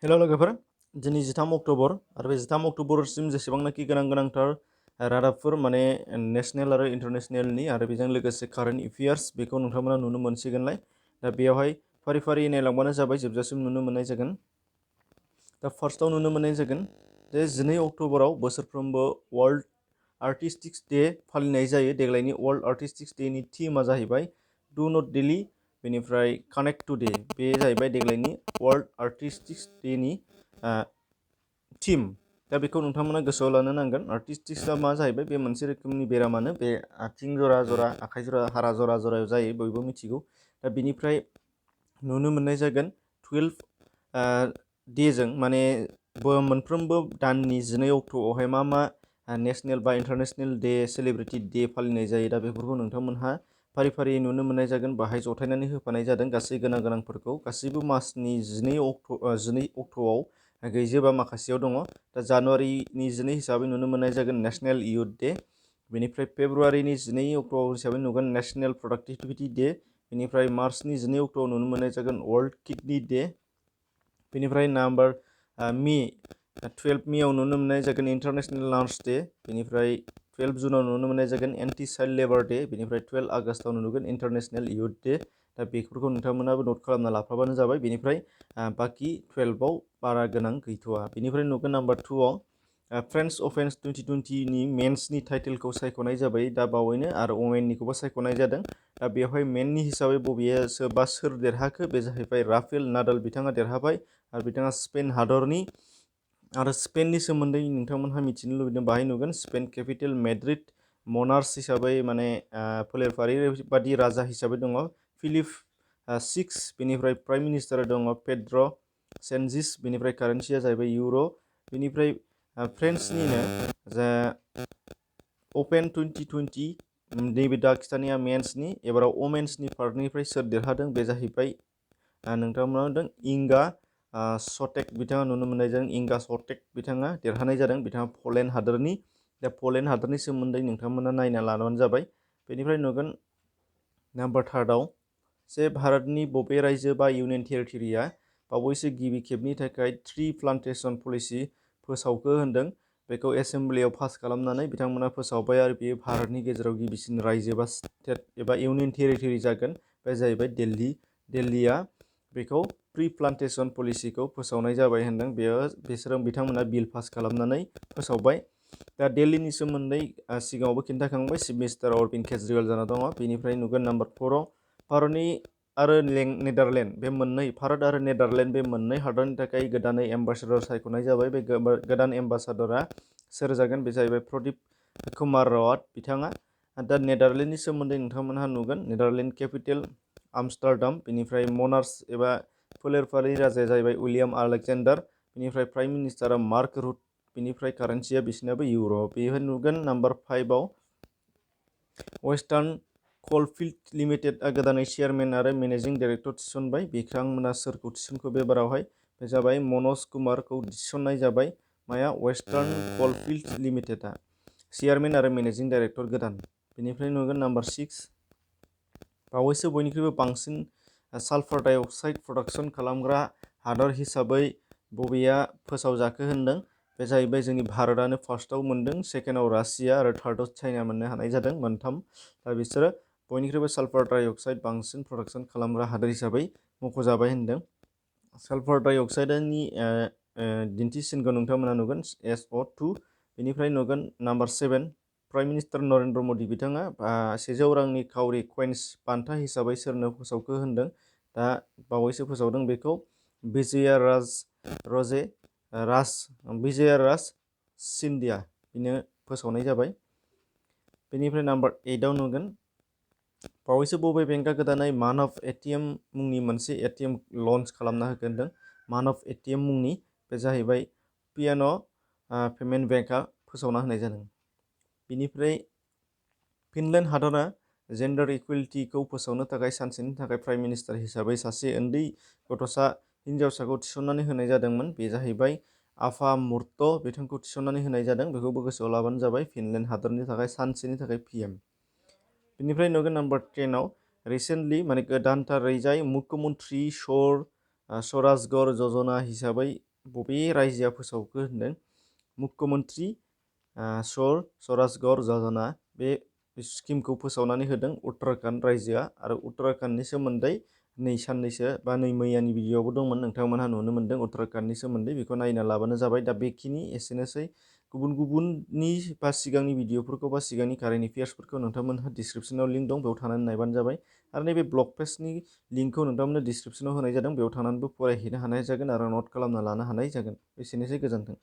हेल' लोगोफोर, दिनै 13 अक्ट'बर आरो बे 13 अक्ट'बरसिम जेसेबांनाखि गोनांथार रादाबफोर माने नेशनेल आरो इन्टारनेशनेलनि आरो बेजों लोगोसे कारेन्ट एफेयार्स बेखौ नोंथांमोना नुनो मोनसिगोनलाय। दा बेयावहाय फारि फारि नायलांबानो जाबाय, जोबजासिम नुनो मोननाय जागोन। दा फार्स्टआव नुनो मोननाय जागोन जे 12 अक्ट'बराव बोसोरफ्रोमबो वर्ल्ड आर्टिस्टिक्स डे फालिनाय जायो। देग्लायनि वर्ल्ड आर्टिस्टिक्स डेनि थीमा जाहैबाय डु नट डेली, बेनिफ्राय कानेक्ट टु डे। बे जाहैबाय देग्लायनि वर्ल्ड आर्टिस्टिक्स डेनि थीम। दा बेखौ नोंथांमोना गोसोआव लानो नांगोन। आर्टिस्टिक्सआ मा जाहैबाय, बे मोनसे रोखोमनि बेरामानो, बे आथिं जरा जरा, आखाइ जरा, हारा जरा जरायाव जायो, बयबो मिथिगौ। दा बिनिफ्राय नुनो मोननाय जागोन 12 डेजों, माने मोनफ्रोमबो दाननि 12 अक्ट'आवहाय मा नेशनेल बा इन्टारनेशनेल डे, सेलिब्रिटि डे फालिनाय जायो। दा बेफोरखौ नोंथांमोनहा फारि फारि नुनो मोननाय जागोन। बाहाय जथायनानै होफानाय जादों गासै गोनांफोरखौ। गासैबो मासनि 12 अक्ट'आव गैजोबा, माखासेयाव दङ। दा जानुवारिनि 12 हिसाबै नुनो मोननाय जागोन नेशनेल इयुथ डे। बेनिफ्राय फेब्रुवारिनि 12 अक्ट'आव हिसाबै नुगोन नेशनेल प्रडाक्टिभिटि डे। बेनिफ्राय मार्चनि 12 अक्ट'आव नुनो मोननाय जागोन वर्ल्ड किडनी डे। बेनिफ्राय मे 12 मेआव नुनो मोननाय जागोन इन्टारनेशनेल नार्स डे। बेनिफ्राय 12 जुनाव नुनो मोननाय जागोन एन्टि चाइल्ड लेबार डे। बेनिफ्राय 12 आगस्टआव नुगोन इन्टारनेशनेल इयुथ डे। दा बेफोरखौ नोंथांमोनाबो नट खालामना लाफाबानो जाबाय। बेनिफ्राय बाखि 12आव बारा गोनां गैथ'वा। बेनिफ्राय नुगोन नाम्बार 2आव फ्रेन्स अपेन 2020नि मेन्सनि टाइटेलखौ सायख'नाय जाबाय दा बावैनो, आरो वमेननिखौबो सायख'नाय जादों। दा बेवहाय मेननि हिसाबै सोर देरहाखो, बे जाहैबाय राफेल नाडाल, बिथाङा देरहाबाय। आरो बिथाङा स्पेन हादरनि। आरो स्पेननि सोमोन्दै नोंथांमोनहा मिथिनो लुबैदों, बाहाय नुगोन स्पेन केपिटेल मेड्रिड। मनार्स हिसाबै माने फोलेरफारि बादि राजा हिसाबै दङ फिलिप VI। बेनिफ्राय प्राइम मिनिस्टार दङ पेड्र' सेन्जिस। बेनिफ्राय कारेन्सिया जाहैबाय इउर'। बेनिफ्राय फ्रेन्सनिनो जा अपेन 2020, नैबे दा खिथानाया मेन्सनि। एबाराव वमेन्सनि पार्टनिफ्राय सोर देरहादों, बे जाहैबाय नोंथांमोना नुदों इंगा सटेक, बिथाङा नुनो मोननाय जादों। इंगा सटेक बिथाङा देरहानाय जादों। बिथाङा पलेण्ड हादरनि। दा पलेण्ड हादरनि सोमोन्दै नोंथांमोना नायना लाबानो जाबाय। बेनिफ्राय नुगोन नाम्बार 3आव जे भारतनि बबे रायजो बा इउनियन टेरिटरिया बावैसो गिबि खेबनि थाखाय ट्री प्लान्टेशन पलिसि फोसावखो होनदों। बेखौ एसेम्ब्लियाव पास खालामनानै बिथांमोना फोसावबाय, आरो बेयो भारतनि गेजेराव गिबिसिन रायजो बा स्टेट एबा इउनियन टेरिटरि जागोन। बे जाहैबाय दिल्लीया बेखौ प्रि प्लान्टेशन पलिसिखौ फोसावनाय जाबाय होनदों। बिथांमोना बिल पास खालामनानै फोसावबाय। दा दिल्लीनि सोमोन्दै सिगाङावबो खिन्थाखांबाय, चिफ मिनिस्टार अरबिन्द केजरिवाल जाना दङ। बेनिफ्राय नुगोन नाम्बार 4आव भारतनि आरो नेदारलेण्ड, बे मोननै, भारत आरो नेदारलेण्ड, बे मोननै हादरनि थाखाय गोदानै एम्बासाडर सायख'नाय जाबाय। बे गोदान एम्बासाडरा सोर जागोन, बे जाहैबाय प्रदीप कुमार रावत बिथाङा। दा नेदारलेण्डनि सोमोन्दै नोंथांमोनहा नुगोन नेदारलेण्ड केपिटेल आमस्टारडाम। बेनिफ्राय मनार्स एबा फोलेरफारि राजाया जाहैबाय उइलियाम आलेक्जेन्डार। बेनिफ्राय प्राइम मिनिस्टारा मार्क रुट। बेनिफ्राय कारेन्सिया बिसिनाबो इउर'। बेवहाय नुगोन नाम्बार 5आव वेस्टार्न कलफिल्ड लिमिटेडआ गोदानै चेयारमेन आरो मेनेजिं डाइरेक्टर थिसनबाय। बिथांमोना सोरखौ थिसनखो बे बारावहाय, बे जाबाय मनज कुमारखौ थिसननाय जाबाय। माया वेस्टार्न कलफिल्ड लिमिटेडआ चेयारमेन आरो मेनेजिं डाइरेक्टर गोदान। बेनिफ्राय नुगोन नाम्बार 6, बावैसो बयनिख्रुइबो बांसिन सालफार डाइ अक्साइड प्रडाक्सन खालामग्रा हादर हिसाबै बबेया फोसावजाखो होनदों। बे जाहैबाय जोंनि भारतआनो फार्स्टआव मोनदों, सेकेन्डआव रासिया, आरो थार्डआव चाइना मोननो हानाय जादों, मोनथाम। दा बिसोरो बयनिख्रुइबो सालफार डाइ अक्साइड बांसिन प्रडाक्सन खालामग्रा हादोर हिसाबै मख'जाबाय होनदों। सालफार डाइ अक्साइडनि दिन्थिसिनखौ नोंथांमोना नुगोन SO2। बेनिफ्राय नुगोन number 7, prime minister Narendra Modi बिथाङा 100 रांनि काउरि कइन्स बान्था हिसाबै सोरनो फोसावखो होनदों। दा बावैसो फोसावदों बेखौ विजया राज सिन्धिया, बिनो फोसावनाय जाबाय। बेनिफ्राय नाम्बार 8आव नुगोन बावैसो बबे बेंकआ गोदानै मानव ATM मुंनि मोनसे ATM लन्च खालामना होगोन। मानव ATM मुंनि, बे जाहैबाय पियान' पेमेन्ट बेंकआ फोसावना होनाय जादों। बेनिफ्राय फिनलेण्ड हादरा जेन्डार इकुवेलिटिखौ फोसावनो थाखाय सानसेनि थाखाय प्राइम मिनिस्टार हिसाबै सासे उन्दै गथ'सा हिन्जावसाखौ थिसननानै होनाय जादोंमोन। बे जाहैबाय आफा मुर्त, बिथांखौ थिसननानै होनाय जादों। बेखौबो गोसोआव लाबानो जाबाय, फिनलेण्ड हादरनि थाखाय सानसेनि थाखाय PM। बेनिफ्राय नुगोन नाम्बार 10आव रिसेन्टलि, माने गोदानथारै जाय मुख्यमन्त्रि स्वराजगर जजना हिसाबै बबे रायजोआ फोसावखो होनदों मुख्यमन्त्रि स्वराज गर जजना बे स्किमखौ फोसावनानै होदों उत्तराखन्ड रायजोआ। आरो उत्तराखन्डनि सोमोन्दै नै साननैसो बा नै मैयानि भिडिअआवबो दंमोन, नोंथांमोनहा नुनो मोन्दों उत्तराखन्डनि सोमोन्दै, बेखौ नायना लाबानो जाबाय। दा बेखिनि एसेनोसै। गुबुननि बा सिगांनि भिडिअफोरखौ बा सिगांनि कारेन्ट एफेयार्सफोरखौ नोंथांमोनहा डिसक्रिपसनाव लिंक दं, बेयाव थानानै नायबानो जाबाय। आरो नैबे ब्लग पेजनि लिंकखौ नोंथांमोननो डिसक्रिपसनाव होनाय जादों, बेयाव थानानैबो फरायहैनो हानाय जागोन आरो नट खालामना लानो हानाय जागोन। एसेनोसै, गोजोन्थों।